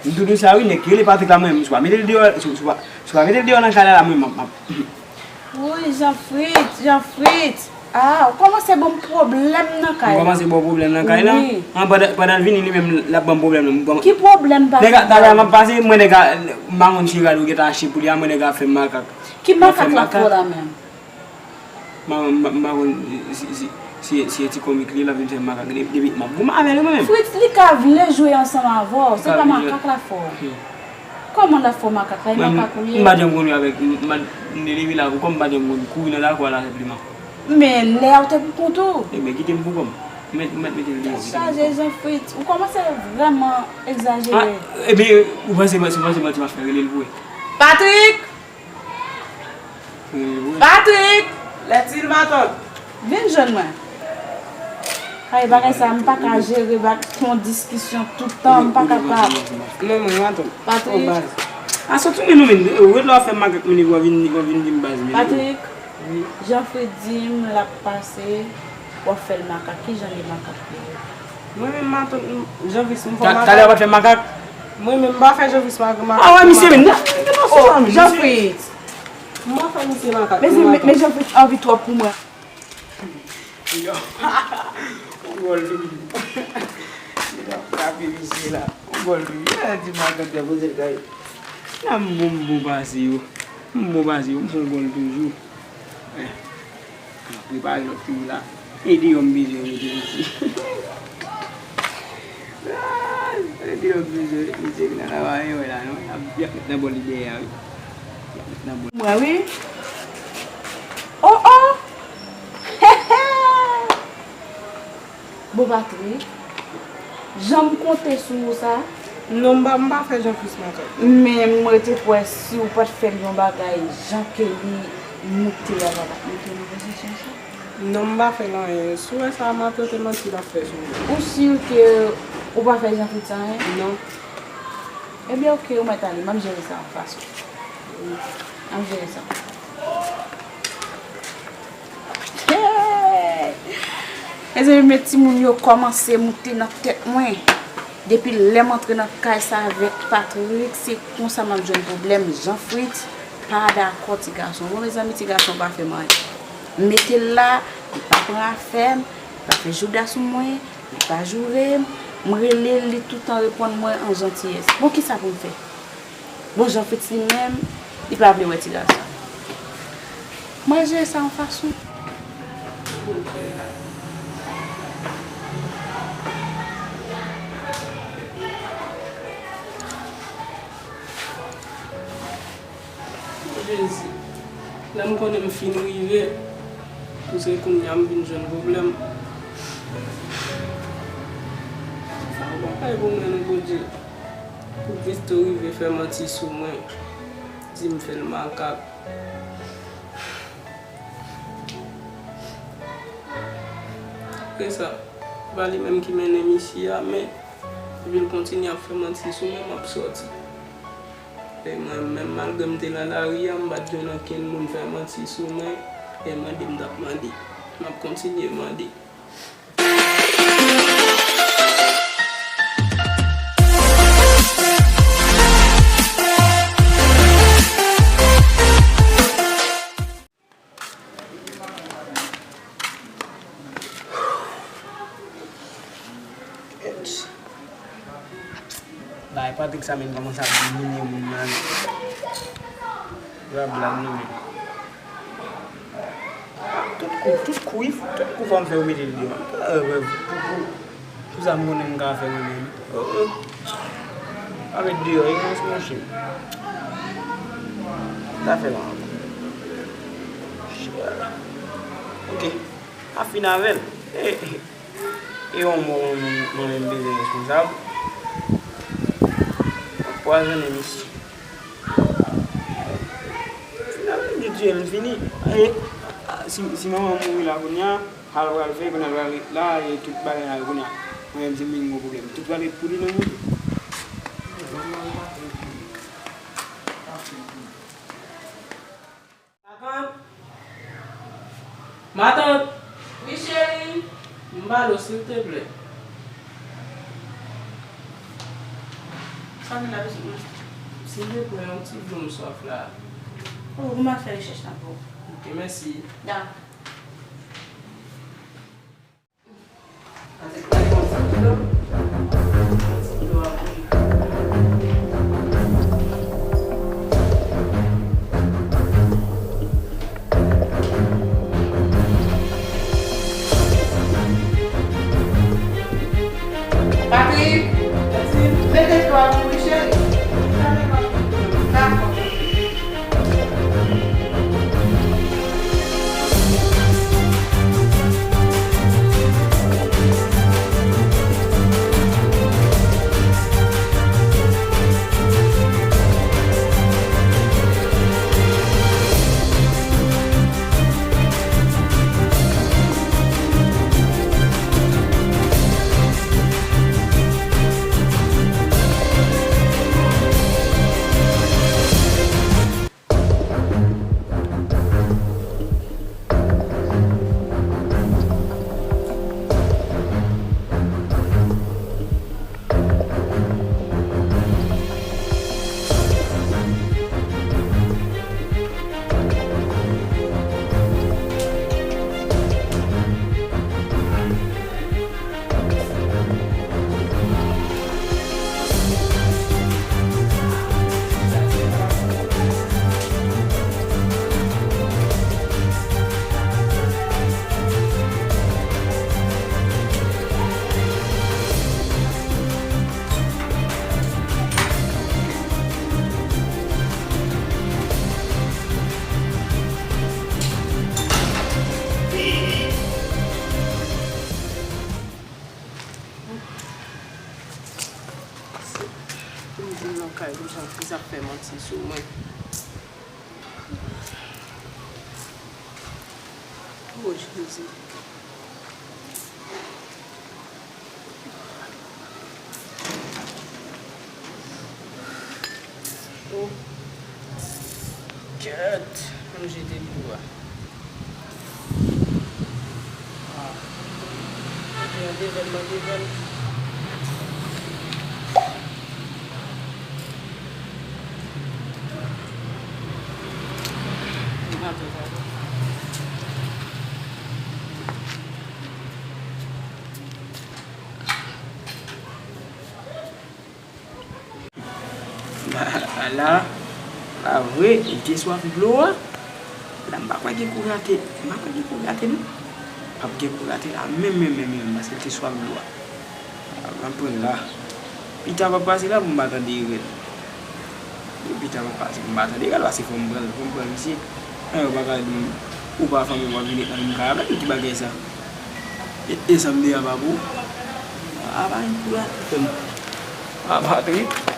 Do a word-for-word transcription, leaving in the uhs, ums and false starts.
M tou di w sa wi, nèg ki rele Patrick la, mwen menm, si w pa mete l deyò, si, si w pa, si w pa mete l deyò nan kay la, la, mwen, m ap, m ap. Woy, Jean Fritz, Jean Fritz. Ah, ou kòmanse ban m pwoblèm nan kay la. M kòmanse ba w pwoblèm nan kay la? Wi. An, pandan, pandan l vini, li menm, l ap ban m pwoblèm nan. M kòman... Ki pwoblèm, Patrick? Nèg a, talè a m ap pase, mwen nèg a, m pa konn chira l ou gentan achte pou li a, mwen nèg a fè m makak. Ki makak l ap fè w la menm? M pa, m pa, m pa konn si, si, si, si e ti komik li, l ap vin fè makak. De-, depi m ap goumen avè l mwen menm. Fritz, li ka vle jwe ansanm avè w, se pa makak l ap fè w. Kòman l ap fè w makak la? E makak ou ye? M pa janm konn jwe avèk, m, m, m te leve la pou kò m, m pa janm konn kouri nan lakou a la senpleman. Men lè a ou te pou kont ou. Ebyen, kite m pou kò m. Ou mèt, ou mèt mete l deyò, kite m pou kò m. Tèt chaje, Jean Fritz. Ou kòmanse vrèman egzajere. Ah, ebyen, ou panse, ou panse manti m ap fè, rele l pou wè. Patrick! Patrick! Lètil, matant. Vin jwenn mwen. Ay, bagay sa, m pa ka jere, bak, yon diskisyon tout tan, m pa kapab. Non, mwen, matant. Patrick. Oh, baz. A, sòti men nou, men. Ou ret la w ap fè makak, men w ap vin, w ap vin di m baz, men. Patrick. Wi. Jean Fritz di m l ap pase, w ap fè l makak. Kijan li makak li ye? Mwen menm, matant, m, Jean Fritz, m fè makak. Talè a w pa t fè makak? Mwen menm, m pa fè Jean Fritz makak. Ah, wè, misye, men, nan, nan, nan, nan, Jean Fritz. M pa fè misye makak. Men, men, men Jean Fritz anvi twòp pou mwen. Yo, yon gòl toujou. Yo, frape misye la. Yon gòl toujou. Yo, di makak la poze l kay. Nan m bon, m bon pase yo. M bon pase yo, m fè yon gòl toujou. Eh. Prepare lòt figi la. E deyò m bezwen rete mesye. Ah, e deyò m bezwen rete mesye, nan la pa anyen wè la non. Y ap, y ap met nan bò li dèyè a wi. Y ap met nan bò. Mwen wi. Oh, oh. Bon, Patrick, jan m konte sou ou sa. Non, m pa, m pa fè Jean Fritz makak. Men mwen te kwè si w pa t fè l yon bagay jan ke li moute a, sa pa t mete w nan pozisyon sa. Non, m pa fè l anyen. Si w wè sa, m ap tante manti l ap fè sou mwen. Ou si ke ou pa fè Jean Fritz anyen? Non. Ebyen, oke, ou mèt ale. M ap jere sa yon fason. M ap jere sa. Hey! Mezanmi, men timoun yo kòmanse moute nan tèt mwen. Depi lè m antre nan kay sa avèk Patrick, se konsa m ap jwenn pwoblèm. Jean Fritz pa dakò ti gason. Bon, mezanmi, ti gason pa fè m anyen. M mete l la, li pa pran afè m, li pa fè jouda sou mwen, li pa joure m. M rele l, li toutan reponn mwen an jantiyès. Bon, kisa pou m fè? Bon, Jean Fritz li menm, li pa vle wè ti gason. Mwen jere sa yon fason. O Jezi, lè m konnen m fin rive, pou se kounye a m vin jwenn pwoblèm. Fè yon bagay pou mwen non, Bondye. Pou Christo rive fè manti sou mwen, di m fè l makak. Apre sa, se pa li menm ki mennen misye a, men epi l kontinye ap fè manti sou mwen, m ap sòti. E mwen menm, malgre m te nan lari a, m pa t jwenn ankenn moun fè manti sou mwen, e mande m t ap mande. M ap kontinye mande. Bay Patrick sa menm kòmanse ap domine moun nan. Yo ap blag nou menm. Tout kou, tout kou, tout kou fò m fè yo mete l deyò. Pou, pou, pou, pou sa m konnen m ka fè mwen menm. Oh, oh. Pa met deyò, e mwen se monche. Ta fè la ankò. Ok. A fin avè l. E, e, e yon mò mwen menm, mwen menm bezwen responsab. Pwazonnen misye. Finalman, li tiye l, fini. E, si, si manman m mouri la kounye a, sa l pral fè, kounye a l pral ret la, e tout bagay la, kounye a. Mwen menm, si m vin gen pwoblèm, tout pral ret pou li nan mouche. Matant! Matant! Wi, cheri? M pale w, silteplè. Pamela, si m te pran yon ti dlo, m swaf la. Oh, ou mèt fè rechèch la pou ou. Ok, mèsi. Dakò. Patrick, mete dlo a pou mwen, cheri. Dakò. Pou m vin nan kay konsa, pou sa fè manti sou mwen. Oh, Jezi. Oh. Kèt. Ann jete dlo a. Ah. Mande vèl, mande vèl. La, la, la vre, li te swaf dlo a. La, m pa kwè gen kou rate, m pa kwè gen kou rate, non. P ap gen kou rate la, menm, menm, menm, menm, paske li te swaf dlo a. M ap pran la. Pita p ap pase la pou m pa tande rèl. Pita p ap pase pou m pa tande rèl, paske fò m pran l, fò m pran misye. An, yo pa ka di m, ou pa fanmi, w ap vin nan menm kay avè m, ki bagay sa? E, e sa m deja pa pou? A, pa gen kou rate, frè m. A, Patrick.